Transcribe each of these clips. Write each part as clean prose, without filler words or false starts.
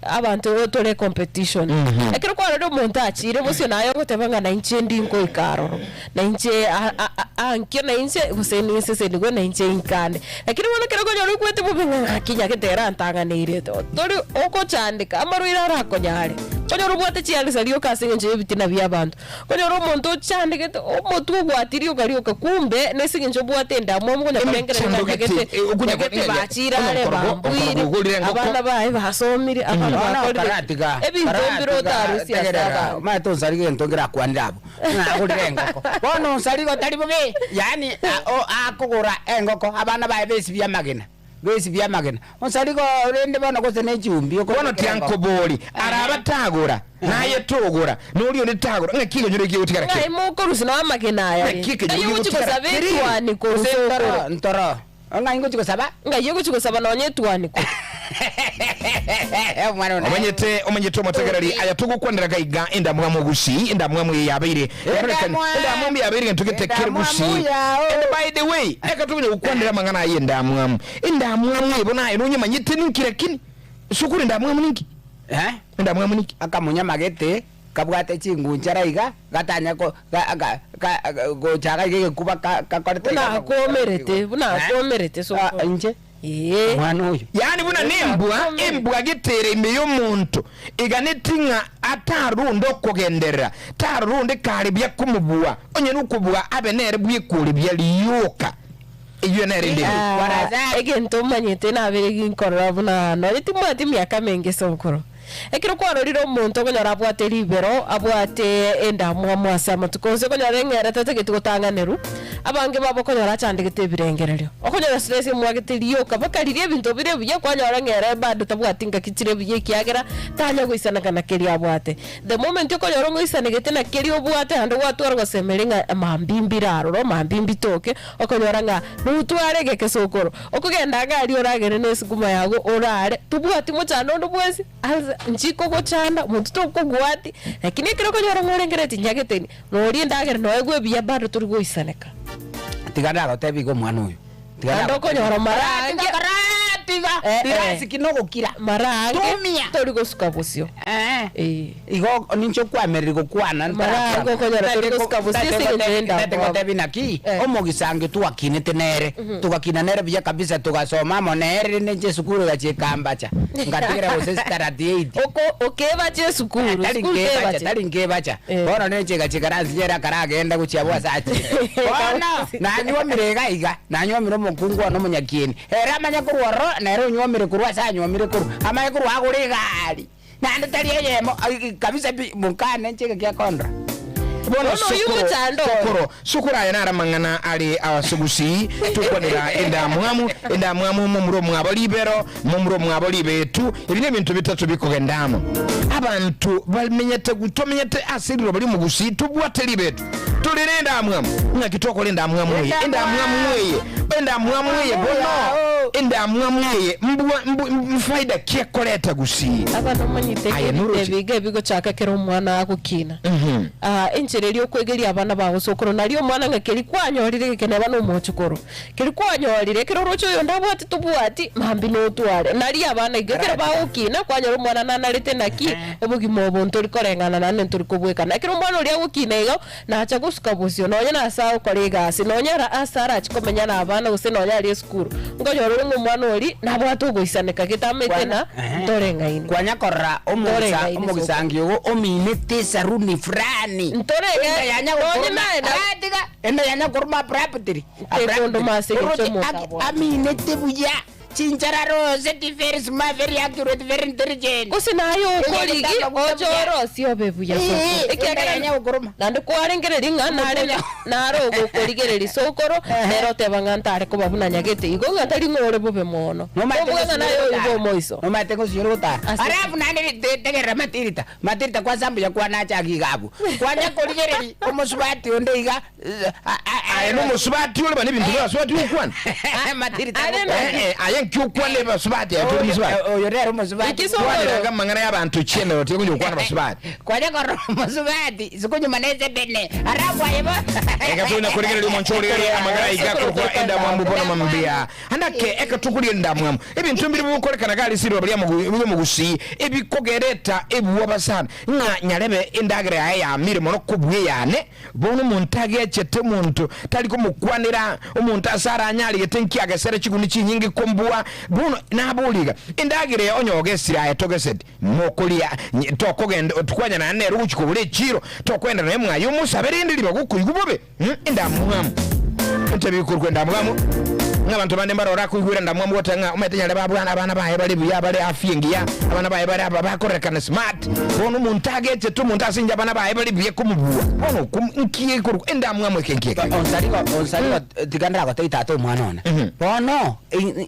abanto tore competition. Ekero kwarorire omonto achire bosio naye ogoteba ng'a nainche ndi nkoika aroro, nainche a- a- a- ankio nainche gose ninsesenigwe nainche inkande. Lakini bono ekero okonyora okwete bobe ng'a ng'aki nyagete ere antang'aneire tori ogochandeka amarwaire arakonyare, okonyora obwate chialisa rioka ase eng'encho ya ebitina bia abanto. Okonyora omonto ochandegete omotwe ogwati rioka rioka kumbe nase eng'encho obwate endamwamu okonya korengereria ng'a Emechando gete, nyagete eh, okonya nyagete ng'a bachire onye are okorogo- bambuire, okorogo ogorire engoko. abana baye basomire, abana Bono bakorire ki, karatiga, ebinto mbire karatiga, otarusie ase tegerera, abanto. omanyete onsari gento ngerakwanire abwo, ng'a agorire engoko. Bono onsari igo tari bobe, yaani a- o- akogora engoko, abana baye besibie amagena. Besibie amagena. Onsari igo rende bono gose ne echumbi Bono okobekera engoko. tiankobori, araba tagora, naye togora, na oria onde tagora, ng'aki ekenyoro eke gegotigara Ng'ai kere? mokorusia nao amagena aya Naki rende? ekenyoro Ng'ai ogochia gegotigara gosaba kere? etuani korwa Gose sokoro? ntoro, ntoro. Ng'ai ngochia gosaba? Ng'ai ogochia gosaba nonya etuani korwa? Omwana one. Omanyete, omanyete omotegereri, aya togokwanera gaiga endamwamu gusii, endamwamu eye yabeire, yarorekana, Endamwa- endamwamu yabeire egento gete kere Endamwamu gusii. yao. And by the way, eka tokonya gokwanera amang'ana aya endamwamu, endamwamu eye bono aye nonyemanyete ninki lakini, sukuru endamwamu ninki? Eh? Endamwamu ninki? Akamunyama gete kabwate chingunchara iga, gatanya ko ga ga ga gocha iga iga egekuba ka kakorete Buna iga akwomerete, buna Eh? akwomerete Ah, sokoro. inche Ee. omwana oyo Yaani buna nembwa, embwa getere ime y'omonto, eganeti ng'a atarora onde okogenderera, tarora onde kare buya komobua, onye nokobua abe nere bw'ekooribia rioka. Eyio nere ende embe. Ah, egento omanyete nabere ginkorora buna nonye timwati emiaka menge sokoro. Ekero kwarorire omonto okonyora abwate ribero, abwate endamwamu ase amatuko onsi, okonyora eng'era tatageti gotang'anerwa, abange babo okonyora achandegete ebirengererio. Okonyora stress emwagete rioka mpaka riria ebinto bire buya kwanyora ng'a ere bado tabwati ngaki chire buya ekiagera tanya goisaneka na keria abwate. The moment okonyora ng'oisanegete na keria obwate naende gwatwara gosemeria ng'a mambia mbire aroro, mambia mbitoke, Okonyora ng'a notware egekeso okoro, okogenda ang'e aria oragere na esukuma yago orare, tobwati mochando onde bwensi, ase nchikogochanda, monto tokogwati, lakini ekero okonyora ng'a orengereretie nyageteni, noria endagera noegwe ebuya bado tori goisaneka. Tiga ndagotebie iga omwana oyo. Tiga Naende ndagotebie. okonyora mara Tiga ange- kora, tiga, Eh, tiga eh. asiki nogokira. Mara ange Tumia. tori gosuka bosio. Eh. Eh. Igo ninche okwamereri gokwana Mara ange okonyora tori gosuka bosio ase eng'encho y'endamwamu. ngotebi naki Eh. omogisangi twakinete nere tugakina nere buya kabisa tugasoma amo nere rende inche esukuru egachia ekambacha ngatigera gose standard eight Oko okebacha esukuru, tari esukuru nkebacha tebache. tari nkebacha Eh. bono nenche egachia ekaransi nere akaragenda gochia abwo ase achire bono nanyuomire iga iga nanyuomire omokungu one omonyakieni ere amanye korwa ororo nere onyuomire korwa ase anyuomire korwa amanye korwa agore egari. Naende tari eyemo kabisa pi, mokane inche egeki akondora. Bono Bono oyio sokoro, mochando oyo. sokoro, sokoro aya naro amang'ana are ase gusii, tokwanera endamwamu, endamwamu momura omwabo ribero, momura omwabo ribetu, ebi nebinto bitato bikogenda amo. Abanto bamenyete gu- tomenyete ase riroba ri'omogusii tobwate ribetu, tore nendamwamu. Ng'aki tokora endamwamu eye? Endamwamu eye, endamwamu eye bono, endamwamu eye mbwa mbu mfaida ki ekoreta gusii? Aba nomanyete Aye ebinto noroche. ebi iga ebigochaka ekero omwana agokina. Ah, enchera eria okwegeria abana bago sokoro nario omwana ng'a keri kwanyorire geke neba na omochokoro, keri kwanyorire ekero oroche oyonde abwate tobwati mambia notware. Nario abana iga ekero bagokina kwanyora omwana nanarete naki obogima obo ntori koreng'ana naende ntori kobwekana. Ekero omwana oria agokina iga Nacha gosuka bosio, nonya nase agokora egasi, nonya ara ase arache komenya nabana, gose nonya aria esukuru, nkonyora ore ng'a omwana oria nabwate ogoisaneka gete amaete ng'a ntoreng'aini. Kwanya korora omogisa Ntoreng'aini sokoro. omogisangi ogo ominete esaruni fulani. Ntoreng'e- Enda yanya nonye gokoroma naye na- Ah, tiga enda yanya koroma abruptly. Ntekondoma ase egento Oroche omonto aki- abwate. aminete buya. Chinchara rose ti very smart, very accurate, very intelligent. Gose naye okorigi oche orosie obe buya sokoro. Ekiagera naende kwarengereria ng'a nare nare ogokorigereria sokoro nere oteba ng'a ntare koba buna nyagete igo ng'a tari ng'a ore bobe mono. Kobua ng'a naye oyio bw'omoiso. Nomanyete ngosinyore gotara. Ase ki? Alafu naende tegerera matirita, matirita kwanza mbuya kwanacha ake iga abwo. Kwanya korigereria omosubati onde iga Aye nomosubati ore bana ebinto bi'abasubati gokwana. Matirita Are gokwana. Eh, eh, aye. Enki okwane basubati aye tori mosubati? Oyo nere omosubati. Iki sokoro. Kwaneraga amang'ana y'abanto chienero tiga konya gokwana basubati. Kwanya korora omosubati ase konyuma nesebene alafu aye bo. Eka tonya korigereria omonche origererie amang'ana aiga akorokwa endamwamu bono mambia. Anake eka tokoria endamwamu. Ebinto mbiri bigokorekana gari ase riroba ri'omogusii ebikogereta ebwoba sana ng'a nyarebe endagera yaye yamire mono kobua eyane. Bono omonto agechete omonto tari komokwanera, omonto ase aranyaregete nki agesere chiguni chinyinge kombua. Bono naborie iga, endagera eye onye ogesire aye togeseti, mokoria, tokogenda twanyana naende nere ogochia kogora echiiro, tokoenda nonya mwaye omosabe rende ribaga okoigwa bobe? Endamwamu. Entebi ekorokwa endamwamu, ng'a abanto bande mbare orakoigwera endamwamu goteba ng'a omanyete nyarebe abwana abana baye bare buya, bare afya engiya, abana baye bare aba bakorerekana smart. Bono omonto agechete omonto ase inche abana baye bare buya komobua. Bono okwo nki ekorokwa endamwamu eke nki eke? Onsarigo, onsarigo, tiga ndagotebie tata omwana one. Bono,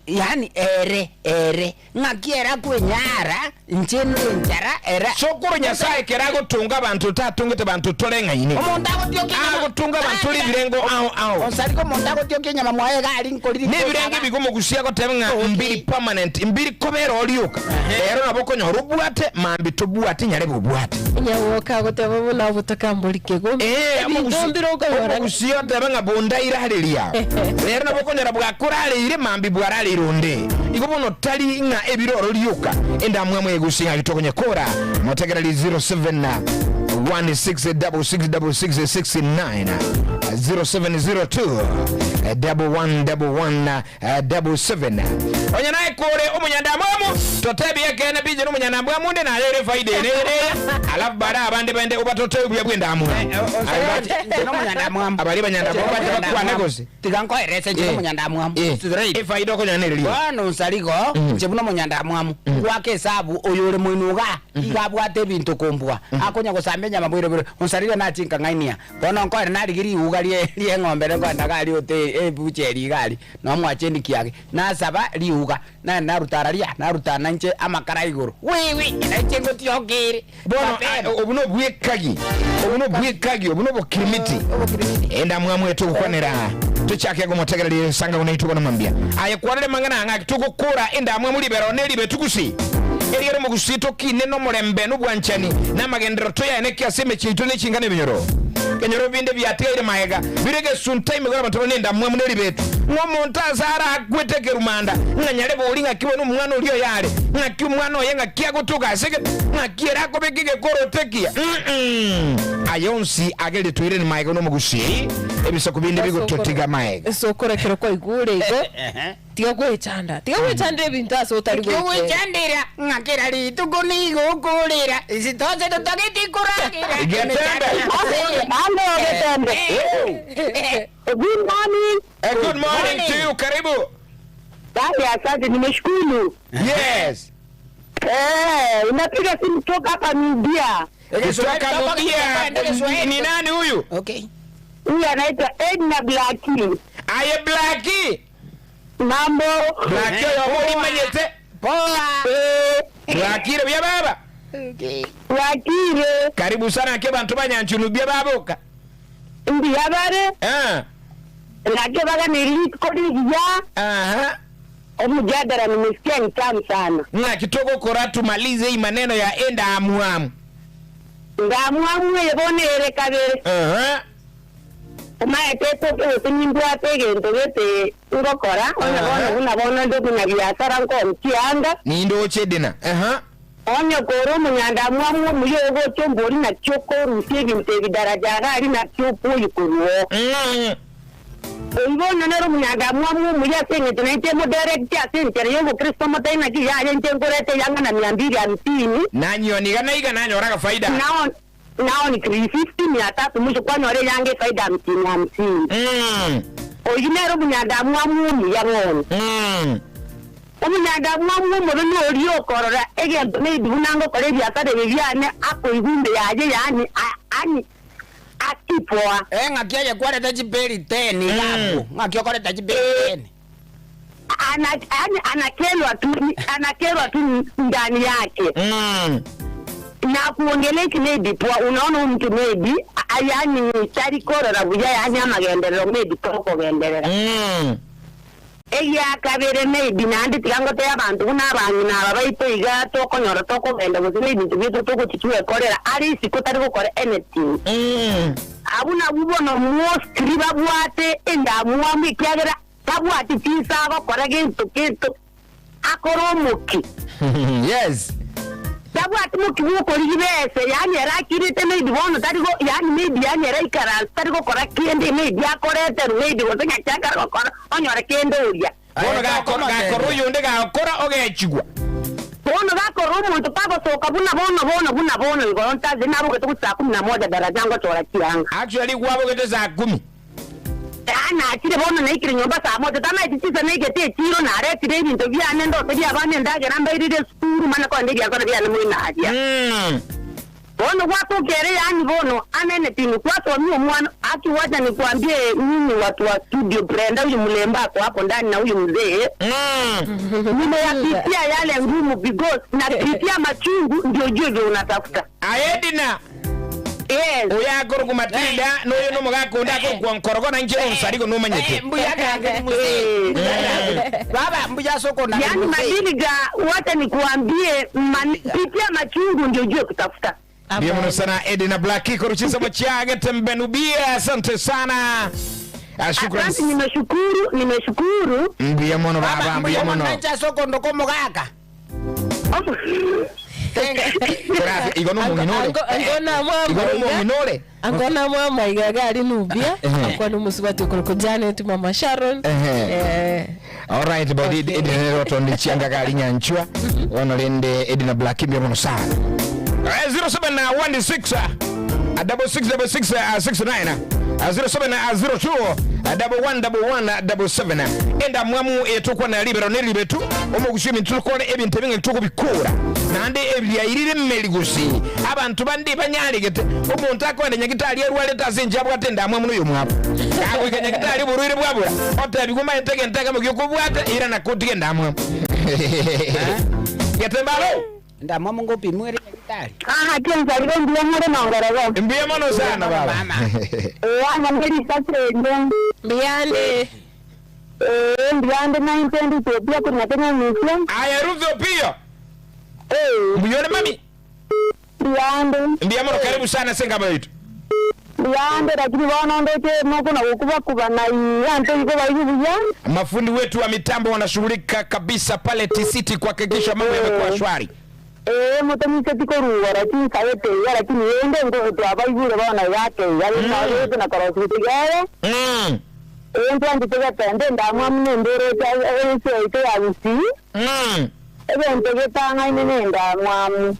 yaani ere, ere. Ng'aki ere akwenyara, inche inde enchara, ere. Sokoro Nyasae ekero agotonga abanto tatongete banto toreng'aine. Omonto agotiokia enyama. Agotonga abanto ore ebirengo ao ao. Onsariko omonto agotiokia enyama mwaye iga aria nkoriri Nebirengo ebigo omogusia agoteba ng'a Okay. mbiri permanent, mbiri kobera orioka. Rero nabo okonyora obwate, mambia tobwati nyarebe obwate. Nyawoka agoteba buna obotoka mbori kegumi. Ee, Ebinto mbire okonyora. omogusia otebe ng'a bondairareria. Rero nabo okonyora bwakorareire mambia bwarareire onde. Igo bono tari ng'a ebiroro rioka, endamwamu egusie ng'a gitokonyekora. Motegereri 07 16666669 0702 1111 77. Onye naye kore omonyandamwamu, totebie ekeene pi inche nomonyandamwamu onde naye ere efaida ere ere eye, alafu baria abande bende obatotebie obuya bw'endamwamu. Aye Abaria abanyandamwamu bache bakwane gose? Tiga nkoerese inche Eh. nomonyandamwamu. Eh. Straight. Efaida okonyora nere rioka. Bono nsarigo, inche buna omonyandamwamu, ngwake esabu oyo ore moino iga, iga abwate ebinto kombua, akonya gosamba enyama bwire bwire, onsarigo nachie nkang'ainia. Bono nkoenda narigia riuga rie ri'eng'ombe ere nkoenda iga aria ote ebucheri iga aria, nomwache eniki ake, nasaba riuga, naenda naruta araria, naruta nainche amakara igoro, wiwi, nainche ngotioka ere, Bono mapema. obu nobwekagi, obu nobwekagi, obu nobokirimiti. Obokirimiti. Endamwamu etogokwanera tochake gomotegereria esanga buna intwe bono mambia. Aye kwarore mang'ana aa ng'aki togokora endamwamu ribero ne ribetu gusii. Eriere omogusii tokine nomorembe nobwanchani na amagenderero toyaeneke ase emechie yaito ne chinka na ebinyoro. Ebinyoro binde biatigaire magega bire gesunte ime igoro abanto bare nendamwamu ne ribetu. Ng'a omonto ase arakwete ekerumanda ng'a nyare bori ng'aki bono omwana oria oye are, ng'aki omwana oye ng'aki agotoka ase egete, ng'aki ere akobeka egekoroto ekiya. Mm-mm. Aya onsi agerire toirane magega nomogusii, ebisaku binde bigototiga magega. Sokoro ekero kwaigure igo, Tiga gwechanda, tiga gwechandera ebinto ase otari Ekio goikera. ogwechandera, ng'a kera rituko nigo okorera, ase tonsi totageti koragera. Getembe. Mambo Getembe. Good morning. Good morning to you, karibu. Dadi, asante nimeshukuru. Yes. Eh, unapiga simu kutoka hapa Media. Kutoka Mubia. Ni nani huyu? Okay. Huyu anaitwa Edna Blackie. Aye Blackie. Mambo. Blackie oyo obo orimanyete. Poa. Blackie buya baba. Okay. Blackie. Karibu sana ake banto ba Nyanchunu buya baboka. Mbuya bare. Ah. Nake baganeri rituko rigiya. Aha. Omujadala nimesikia ni tamu sana. Ng'aki togokora tumalize hii maneno ya enda amuamu. Ndamwamu eye bono ere kabere. Aha. Omaete gose nimbwate egento gete ngokora, onye bono buna bono nde omonyabiasara nkooni chianga, Nindoche edina. Aha. onye kore omonyandamwamu omuya ogocha ombori naki okorusia ebinto ebi daraja iga aria naki okwoyia korwa oo. Oyio bono nere omonyandamwamu omuya ase eng'encho nainche emodirect ase enchera y'obokristo omotebi naki yaya inche nkorete eyanga na mia mbili hamsini, Nanyionia iga na iga nanyora agafaida. nao Nao ni 350, 300, mwisho kwanyora eyange efaida hamsini hamsini. Oyio nere omonyandamwamu omuya bono. Omonyandamwamu omobe noria okorora egento maybe buna ngokora ebiasara ebi biane akoigwa ime yaye yaani yaani akipoa. Eh, ng'aki aye kwarete chiberi ten iga abwo? Ng'aki okoreta chiberi ten? Ana, yaani anakerwa tu, anakerwa tu ndani yake. Na kuongelea eki maybe poa, unaona huyu mtu maybe yaani tari korora buya yaani amagenderero maybe tokogenderera. Egia kabere maybe naende tiga ngotebie abanto buna abang'ina aba baito iga tokonyora tokogenda gose na ebinto biaito togochia twekorera are isiko tari gokora anything. Abwo nabwo bono mostly babwate endamwamu ekiagera tabwati chinsa agokora gento gento akore omoki. Yes. Tabwati moki bw'okorigia bese, yaani ere akirete maybe bono tari go yaani maybe yaani ere aikaranse tari gokora kende maybe akoreterwe maybe gose ng'aki akare gokora onyore kende oria. Bono gakora gakora oyonde gakora ogechigwa. Bono gakora omonto tagosoka buna bono bono buna bono igoro ntazi nabogete gochia saa kumi na moja daraja ngochora chianga. Actually kwabogete saa kumi. Aa, nachire bono naikire nyomba saa moja, tamaeti chinsa naigete echiro, naretire ebinto biane ndoserie abana endagera mbairire esukuru, manye kogenda ebiasara biane moino aria. Bono gwatoka ere yaani bono anene tindi kwasomia omwana, aki wacha nikuambie nyinyi watu wa studio Brenda huyu mlemba ako hapo ndani na huyu mzee, nimeyapitia yale ngumu because napitia machungu ndio ujue vile unatafuta. Aye Edina. Yes. Oyo akorokwa Matilda, na oyo nomogaka onde akorokwa Nkorogo, na inche Onsarigo nomanyete. Mbuya gaki mzee. Baba mbuya ase okonanga Yaani mzee. Matilda, wacha nikuambie man, pitia machungu ndio ujue kutafuta. Mbuya mono sana Edina Black korwa chinsemo chia Getembenubia, asante sana. Ah, shukran. Asante, nimeshukuru, nimeshukuru. Mbuya mono baba, Baba mbuya mbuya mono mono. nanche ase okondoka omogaka. Korabe, igo nomong'ina ore. Igo nomong'ina ore. Angona mwamaiga gari nubia Ehe. akwa musubati okorokwa Janet mama Sharon Ehe. eh Alright, but Okay. Edina nero tondi chianga gari nyanchwa. Bono rende Edina Black mbuya mono sana. Eh, 0716 66 66 69 0702 1111 77 enda mwamu etokwa na libero ne libetu omogusi ebintu tokore ebinto ebinge tokobikura naende ebiairire mmeri gusi abanto bande banyaregete omonto akoenda nyagitari arwarete ase enchera abwate endamwamu noyo omwabo kagoika nyagitari oborwaire bwabura otebigwa omanyete egento ekemo giokobwata irana kotiga endamwamu getembe alo Ndamwamu ngopimwa ere nyagitari. Aha, kinsarire mbuya more nongorogo. Mbuya mono sana baba. Mama. Eeh, anga risasi erio. Mbuyande. Ee, mbuyande nainche ndi Ethiopia korwa Kenya misia. Aya Ruth Opiyo. Ee. Mbuya ore mami. Mbuyande. Mbuya mono karibu sana ase engabo yaito. Mbuyande lakini bono ndoche mokona gokubakuba na iga ntoigo baigwe buya. Mafundi wetu wa mitambo wanashughulika kabisa pale T-City kuhakikisha mambo yamekuwa shwari. Ee, motomiseti korugora chinsabete iga lakini rende nkogo twabaigure bono iga ake iga rende na korosia tigere. Ee, ntwanchete getende endamwamu na embereche ense yaito ya Gusii. Egento getang'aine nendamwamu.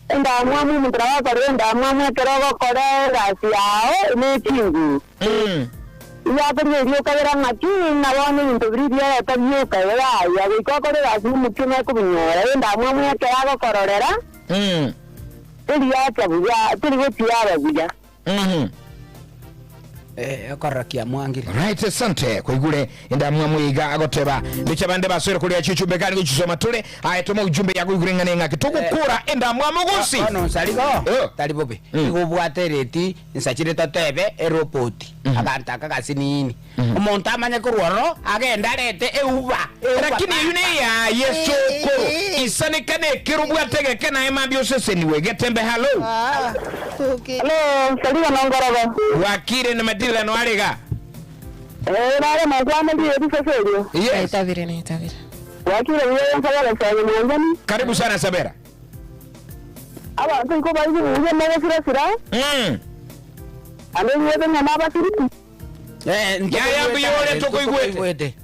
Endamwamu omonto nabo akorire endamwamu ekero ogokora egasi yao ne chinguru. Iga akorigereria okabera ng'aki ng'a bono ebinto biria biareta bioka iga yaya goika okore egasi nomokia omanye kobinyora. Endamwamu ekero agokororera teri yacha buya teri gochia aba buya. Eh, okorora kiamwangire. Right, asante koigure endamwamu iga agoteba ndiche abande basoire koria chichumbe kare gochisoma tore aye toma ujumbe yago igure ng'ana eng'aki togokora endamwamu gose Bono nsarigo Eh. tari bobe Mm. igo obwate ereti nsachire totebe eroboti aganto aka gasinini omonto amanye korwa ororo agende arete euba euba Lakini eyio neyaye sokoro isanekane ekero obwate egeke naye mambia oseseniwe getembe hallo Hello, Saliwa Nongorogo. Bwakire na Matilda noare iga. Eh, nare mokwana ndiye risase erio. Yes. Naitabire naitabire. Bwakire buya nsabera saye mwanjani. Karibu sana Sabera. Abanto iko bari buya nabasirasira. Ande buya ng'a nabasiriti. Eh, Yaya mbuya ore tokoigwete.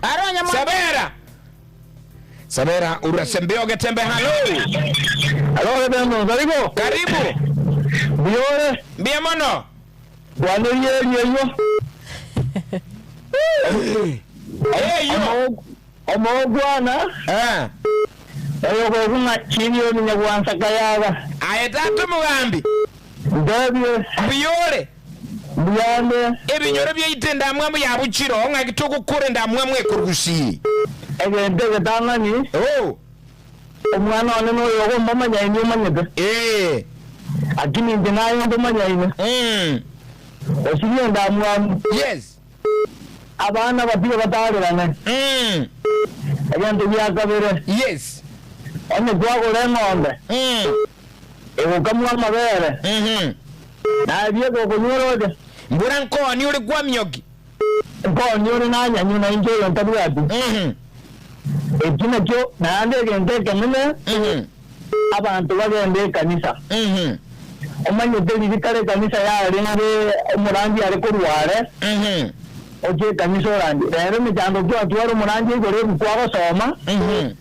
Aronya mwa- Sabera. Sabera urasembeo getembe halo. Alo Getembe, karibu. Karibu. Mbuya ore. Mbuya mono. Bwanerie erio. Eyo. Omogwana. Eh. Oyo gokung'a chilioni nyagwansa kayaga. Aye tata omogambi. Ndebie. Mbuya ore. Mbuyande. Ebinyoro biaito endamwamu yabuchire oo ng'aki togokora endamwamu ekorugusie. Egento egetang'ani. Oh. Omwana one noyo okombomanyaini omanyete. Eh. Lakini inche naye mbomanyaine. Osirie endamwamu. Yes. Abana batige bataarerane. Mm. Egento gia kabere, Yes. onye kwagora eng'ombe Mm. egokamwa amabere, Mhm. naye bieka okonywa oroche, Mbura nkooni ore kwamioki. nkooni ore nanyanywe na inche oyo ntabwati. Mhm. Eki nakio naende egento ekenene, Mhm. abanto bagende ekanisa. Mhm. Omanyete riria kare ekanisa yarenge omorangi are korwa are, Mhm. oche ekanisa orandie. Rero emechando twatwara omorangi igoro ebuku agosoma, Mhm.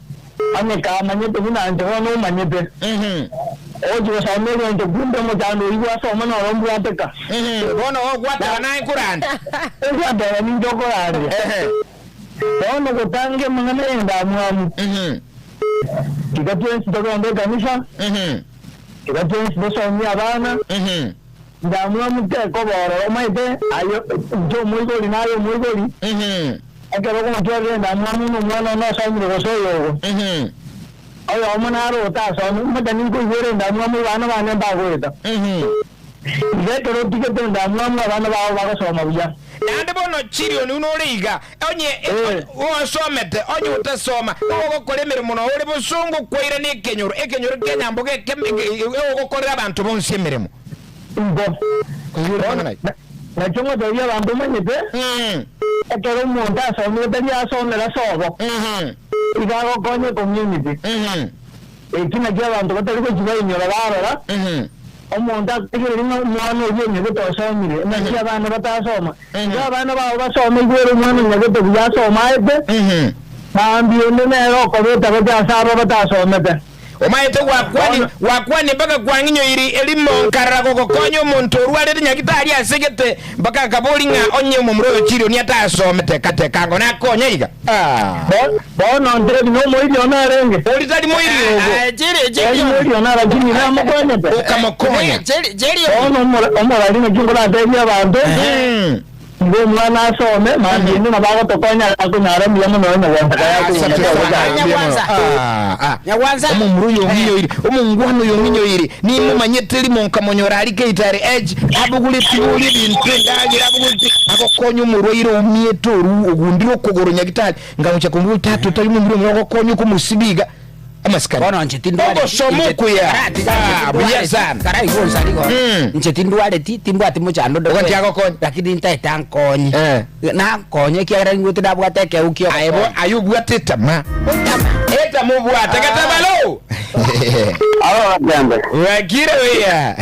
onye kamanyete buna inche bono omanyete. Mhm. Ogochia gosoma egento kumbe omochando oyio gwasoma noro mbwateka. Mhm. Bono ogwateba naye nkorande. Ogwateba ninche okorandia. Ehe. Bono gotanga amang'ana y'endamwamu. Mhm. Tiga twensi togende ekanisa, Mhm. tiga twensi tosomie abana, Mhm. ndamwamu tekoba ororo omanyete aye inche omoibori naye omoibori, Mhm. ekero okomotwarera endamwamu ng'a omwana one osomire gose oyogo. Mhm. Oyomo naro otasome, omanyete ninkoigwera endamwamu abana bane mbagoeta. Mhm. Iga ekero otigete endamwamu abana bao bagosoma buya. Naende bono Chilioni buna ore iga, onye Eh. osomete, onye otasoma, nigo ogokora emeremo na ore bosongo kwairana ekenyoro, ekenyoro kia nyamboga ekeme ogokorera abanto bonsi emeremo. Igo. Koigwera Bono, amang'ana aya? na- nakio ngotebia abanto omanyete, Mm. ekero omonto asomire tari asomera sobo, Mhm. iga agokonya ecommunity. Mhm. Eki nakio abanto batari gochia bainyora barora, Mhm. omonto akorigereria ng'a omwana oyio onyagete osomire, naki abana batasoma. Iga abana bao basome igwere omwana onyagete buya asome aete, Mhm. mambia onde nere okobeta gocha ase aba batasomete. Omaete gwakwani Bono- gwakwani mpaka kwang'inyoiri erimo nkarora gogokonya omonto orwarete nyagitari asegete mpaka akabori ng'a onye omomura oyo Chilioni atasomete kate kango nakonya iga. Ah. Bo- Bono ntebi nomoiri one arenge. Ori tari moiri ogo. Ah, Chiri, Tari Chiri. moiri one lakini namokonyete. Okamokonya. Chiri, Chiri. Bono omora- omorari naki nkoratebie abanto, Mm. igo omwana asome, mambia inde nabo agotokonya akonyara mbuya mono onye gwantaka Asante yakonya sana. gocha. Nyagwansa. Ah, ah. Nyagwansa. Omomura oyo ong'inyoiri, omongwana oyo ong'inyoiri, nimomanyete rimo nkamonyora aria Keitare Edge, abogoreti oria ebinto endagera abogoreti, agokonya omorwaire oumiete oru ogundire okogoro nyagitari, Ngagocha komobua, Tata, otari momura omino ogokonya okomosiba iga amasikani. Bono inche tindwareti. Ogosoma inche- okuya. Kara, tiga, inche Ah, buya tindwareti. sana. Kara igo onsari igo. Mm. Inche tindwareti, timbwati mochando onde Oganti bwensi. agokonye. Lakini ntaete ankonye. Eh. Nankonye ekiagera nigwete nabwate ekeu kia Aye bo ogokonya. aye obwate etama. Etama. Etama obwate getabalo. Aba bagambe. Bwakire buya.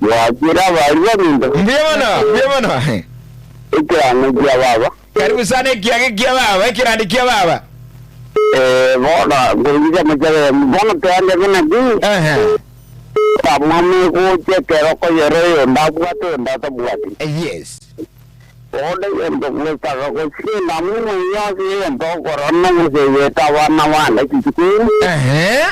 Bwakire abari baminto. Mbuya mono, mbuya mono. Ekirango kia baba. Karibu sana ekiage kia baba, ekirandi kia baba. Eh, bono nkoigisa mochabere bono toande buna ki Ehe. kamwami gocha ekero okoyera oyonde abwate oyonde atabwati. Yes. Bono egento goetaka gosinda mumwe yonsi egento okora nogosegeta abana bande chisukuru. Ehe.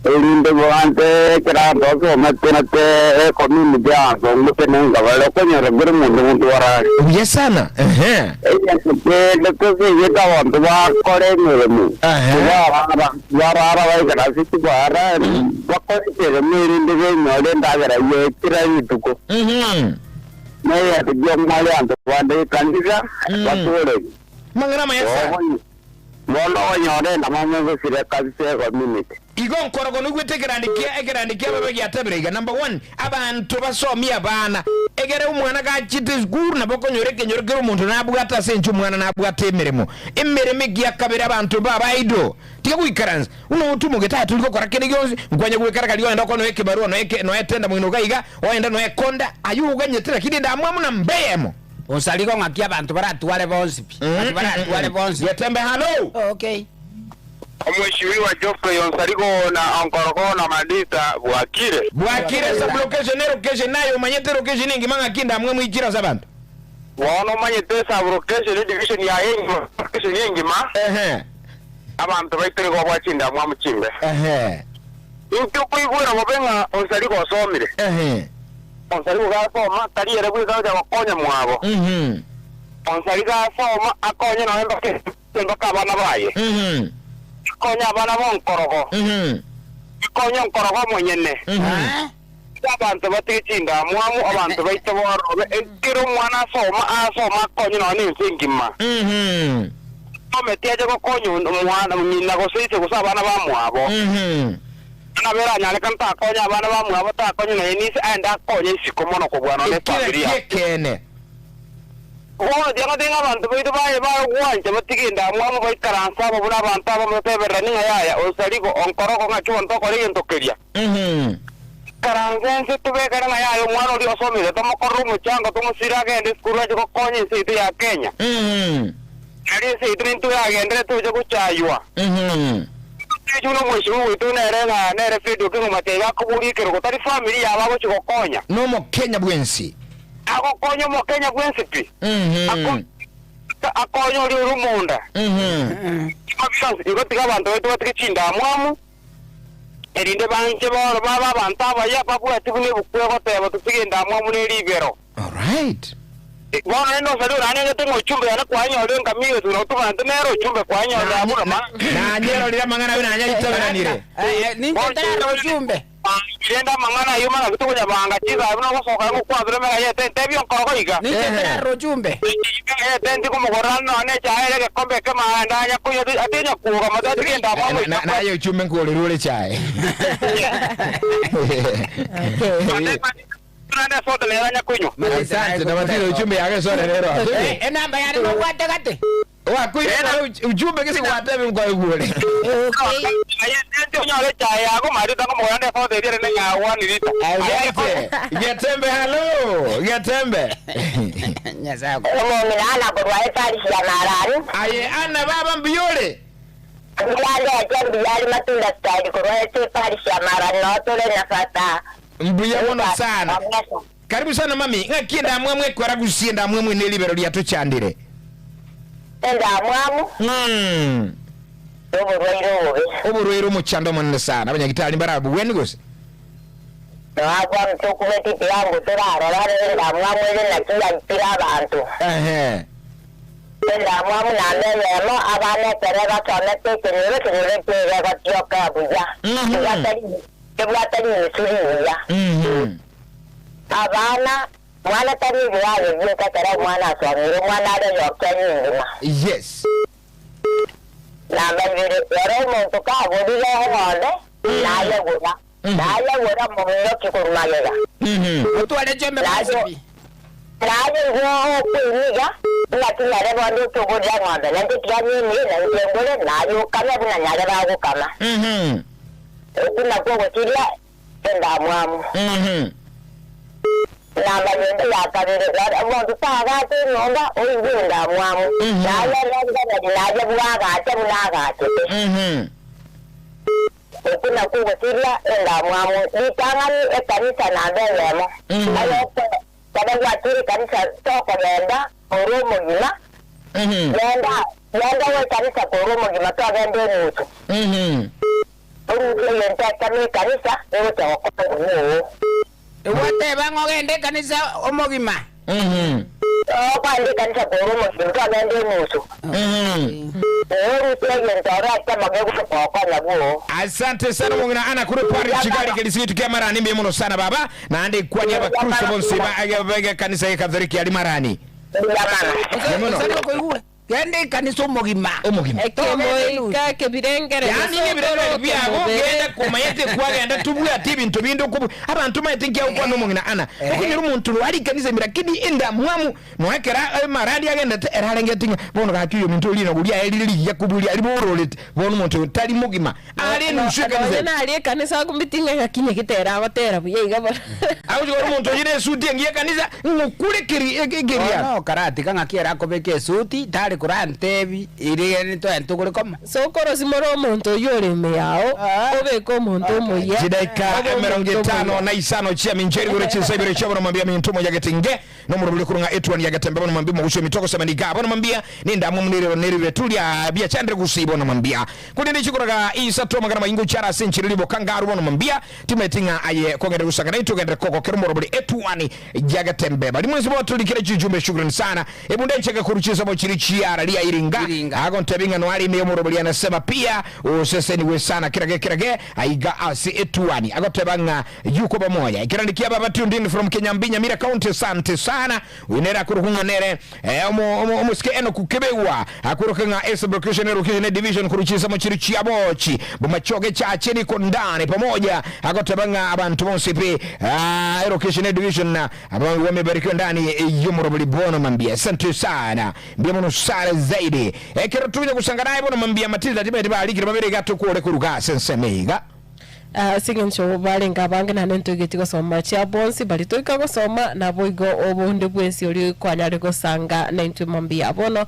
Erinde boante ekero abanto basometenete ecommunity abanto ngotenenka bare okonyora kera omonto gotwara are. Buya sana. Ehe. Egento kende tosegete abanto bakore emeremo, Ehe. tibarara barara baikare ase chibara, bakore emeremo erinde benyore endagera ye kera rituko. Mhm. Na egento ki'omware abanto bande ekanisa Mm. batoreri. Amang'ana amaya sana. Bono okonyora endamwamu egosira kabisa ecommunity. Igo nkorogo noigwete ekerandi kia ekerandi kia babe giatebire iga, number one, abanto basomie abana, egere omwana gachete esukuru nabo okonyora ekenyoro kera omonto nabwate ase enche omwana nabwate emeremo. Emeremo ekia kabere abanto mbabe idle, tiga goikaransa buna otumogete aye tori gokora kende gionsi, nkwanya goikara karia ogende okore noe ekebarua noe eke noe etenda moino iga iga, ogende noe ekonda, ayio oganyete lakini endamwamu namba eyemo. Onsarigo ng'aki abanto baratware bonsi pi, ng'aki baratware bonsi. Getembe hallo. Okay. Omweshimiwa Geoffrey Onsarigo na Onkorogo na Madisa bwakire. Bwakire sub-location ne location naye omanyete location engima ng'aki ndamwe mwikire ase abanto. Bono omanyete sub-location edivision yaye engima location engima Ehe. abanto baito nigo babwate chindamwamu chimbe. Ehe. Inki okoigwera bobe ng'a Onsarigo osomire? Ehe. Onsarigo gasoma tari ere bweka ocha gokonya mwabo. Mhm. Onsarigo gasoma akonye nonya mpaka mpaka abana baye. Mhm. Akonye abana b'onkorogo. Mhm. Akonye onkorogo omonyene. Mhm. Abanto batige chindamwamu, abanto baito borobe, ekero omwana asoma, asoma akonye nonya nense engima. Asometi ache gokonya omwana, ng'ina gose ise gose abana bamwabo. Nabo eranyarekane takonya abana bamwabo, takonye nonya nise, aende akonye isiko mono kobua nonya Ekio efamiri nakio yabo. ekeene. Bono tiga ng'a abanto baito baye bagwancha batige endamwamu baikaranse amo buna abanto abamo batebereranie ng'a yaya, osarigo, onkoroko, ng'aki bono tokora egento keria. Ikaranse ense tobekane ng'a yaya omwana oria osomire tomokorere omochango tomosire agende esukuru ache gokonya ense yaito ya Kenya. Nario ense yaito nintwe yagenderete tocha gochaywa. Totechi buna omweshimiwa oito nere ng'a nere Fred Okengo Matiang'i gakoboria ekerogo tari family yabo agochi gokonya. Nomokenya bwensi. Agokonya omokenya bwensi pi. Akonye oria ore omonda. Igo bionsi igo tiga abanto baito batige chindamwamu. Erinde banche bono babe abanto abaya, babwati buna ebuku egoteba, Totige endamwamu ne ribero. Alright. Bono rende osaria oranengete ng'a ochumbe yane kwanyorire nkamia egesuguna gotubana nte nere ochumbe kwanyorire abwo na ma. Nanyerorire amang'ana ayio nanyaritaberanire. Ninche ntarara ochumbe. Rende amang'ana ayio marabi tokonyabanga chinsae buna ogosoka ngokwabera emegaya y'etenti ebio nkorogo iga. Ninche ntarara ochumbe. Emegaya y'etenti komogorera nonya nechae ere egekombe ekemo aende anya konywa atinya kwoga mote atige endamwamu Na- na- Naye ochumbe nkoorerwe ore chae. Naende esoda nere anya konywa. Asante, nabatire ochumbe yake esore rero. Eh, enamba yane nobwate gati. Wakoire ujumbe gese gwatebe nkwaigure. Okay. Aye tente onyore echae yago maria otangomogora nde esoda eria ere neng'ao one litre. Asante. Getembe hello. Getembe. Nyasaye ako. Omong'ina Ana korwa eparisi ya Naarani. Aye Ana baba mbuyore. Mbuya ndeche mbuya ari matunda style korwa ase eparisi ya Naarani noo tore na fata. Mbuya mono sana. Karibu sana mami. Ng'aki endamwamu ekwera gusie endamwamu ene ribero riatochandire. Endamwamu noborwaire obobe. Oborwaire omochando omonene sana. Abanyagitari mbarabobweni gose? Noakwa tokumeti tiango torarora endamwamu ere naki yaitire abanto. Ehe. Endamwamu naende eyemo, abana ekero basomete ekenyoro, ekenyoro ekio egegotioka buya. Kebwate rimisu rigiya. Abana, mwana tari ebiaye bioka ekero omwana asomire, omwana are oyokia nyingima. Yes. Namba ibere, ere omonto kagorire eng'ombe, nayegura, nayegura mominyoki korwa magega. Otware chiombe Naye bwensi pi. naye igo okoimiga, ng'aki nyare bono okogorera eng'ombe, nainche tiga nyimie, nainche ngore, naye okame buna nyare bagokama. Okwo nakwo ogochiria endamwamu. Namba yende ya kabere, omonto taagacha enyomba oigwe endamwamu, naye rengereria naye bwagache buna agachete. Okwo nakwo ogochiria endamwamu. Ritang'ani ekanisa namba eyemo. Aye ekero gwachire ekanisa tokogenda ore omogima, genda genda gwe ekanisa kore omogima twagenda enusu. Orusie egento ekemo ekanisa egocha gokora obuya oo. Egwateba ng'a ogende ekanisa omogima. Okwenda ekanisa kore omogima twagenda enusu. Orusie egento oro ekemo gegocha gokonya bwoo. Asante sana omong'ina Anna korwa parish Chigari ekerisi gietu kia Marani mbuya mono sana baba naende ekwania abakristo bonsi ba begekanisa ye Katholiki aria Marani. Mbuya mono. Mbuya mono. Gose okoigure genda ekanisa omogima. Omogima. Ekemoika ekebirengererio Yaani ng'ebirengererio biago sokoro genda komayete kwagenda tobwati ebinto binde okobu abanto maete nki agokwana omong'ina Anna okonyora omonto noari ekanisa ime lakini endamwamu noe ekero emaradi agendete ere arengeti ng'a bono gaki oyo ominto rinagu riaye rire rigiya kobua riria ribororete bono omonto oyo tari mogima are enusu ekanisa Nonya ime. naria ekanisa akumeti ng'a ng'aki nyagete ere agotera buya iga bono. Agochi korora omonto oyio ne esuti engiya ekanisa ng'okure ekeri ekeriano. Bono karatiga ng'aki ere akobeka esuti, tari korantebi ere ntoe togore komo. Sokoro simora omonto oyio ore ime yao, obeke omonto omoyia, Chidaika obe emerongo omonto etano omoyia. na isano chiamincha erigoro chinsa ibere chia bono mambia minto moyagete inge nomorobori korwa ng'a etuoni yagetembe bono mambia mogusio emito gosema niga bono mambia nendamwamu nerero nerire turia biachandire gusii bono mambia korende chikoraga isato amagana maingo chiara ase enchera riboka ngaru bono mambia Timanyeti ng'a aye kogenda gosanga naintwe ogenderere kogokera omorobori etuani yagetembe. Baria mwensi botorikire chijumbe shukrani sana. Ebunda enchega korwa chinsemo chiria chia. Biara ria Iringa, Iringa. agontebia ng'a noare ime y'omorobori anasema pia osesenigwe sana kerage kerage aiga ase etuani agoteba ng'a yuko bomoya ekerandi kia baba tuned in from Kenyambi Nyamira County sante sana oyo nere akorokwa ng'a nere eh, omo, omo, omosike Enock Kebegwa akoroka ng'a ase location location division korwa chinsemo chiri chiabochi bomachoge chache niko ndani pamoja agoteba ng'a abanto bonsi pi ah, location division na aba wamebarikiwa ndani y'omorobori bono mambia asante sana mbuya mono sana zaidi ekero tunya gosanga naye bono mambia Matilda tibeti barikire babere iga tokore koruga ase ensemo iga. Ase engencho barenge abange naende ntoigeti gosoma chia bonsi baria toika gosoma, naboigo obonde bwensi oria kwanyare gosanga naintwe mambia bono.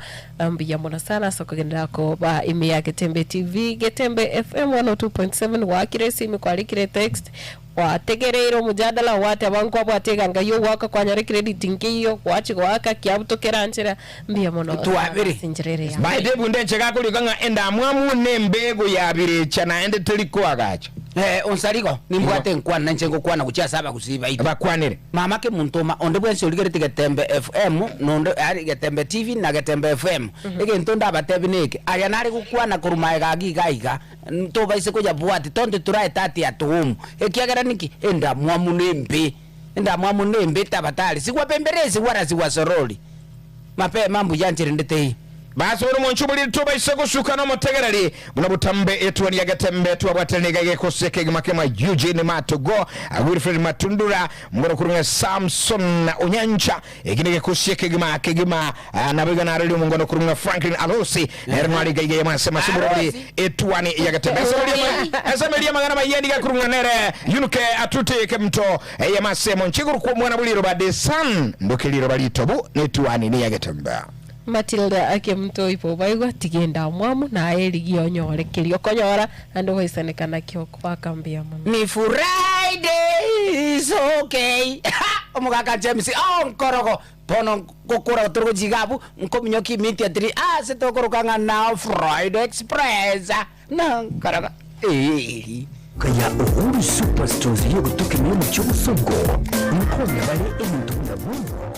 Mbuya mono sana ase okogenderera koba ime ya Getembe TV, Getembe FM 102.7, gwakire esimi, kwarikire text, gwategereire omojadala, gwateba nkwabwate eganga y'ogoaka kwanyora ecredit nkeiyo, gwachia goaka kiabuto kera nchera, mbuya mono sana Twabere. ase enchera ere ya Baete ebunde enche gakorika ng'a endamwamu nembego ya birecha naende teri koagacha. Eh, onsarigo, nimbwate enkwana nainche ngokwana gochia ase abagusii baito. Bakwanere. Mama kemonto oma, onde bwensi origereti Getembe FM, nonde yaani Getembe TV na Getembe FM, egento ndabatebi neke, aya nare gokwana korwa maega agiga iga iga, ntobaise koyabwati, tonto toraete ati at home, ekiagera niki? Endamwamu nembe, endamwamu nembe tabatari, sigwapemberesi wala sigwasorori, mapema mbuya ncherende teiyo. Basore omonche oboriri tobaisa gosuka nomotegereri buna botambe etuoni ya Getembe twabwatire niga egekoseka kegima kema Eugene Matogo Wilfred Matundura Mborokuru ng'a Samson Onyancha eki negekosia kegima kegima naboigo narori omongono korwa ng'a Franklin Alosi nere nware iga iga yamase mase borori etuani ya Getembe esemeria amang'ana maiya niga korwa ng'a nere Yunuke Atute Kemto eyamase monche igoro kwa omwana bw'eriroba The Sun ndoke riroba ritobu netuani niya Getembe. Matilda akemunto ibo baigwa tiga endamwamu naye erigie onyore keria okonyora naende ogoisaneka nakio kwaka mbuya mono. Ni Friday is okay ha omogaka James oh nkorogo bono ngokora tore gochia iga abwo nkominyokia immediately ase tokoroka ng'a now Friday express na nkorogo eeh. Kaya Uhuru Superstores y'ogotoka ime y'omochie o Bosongo, nkonya bare ebinto buna bono.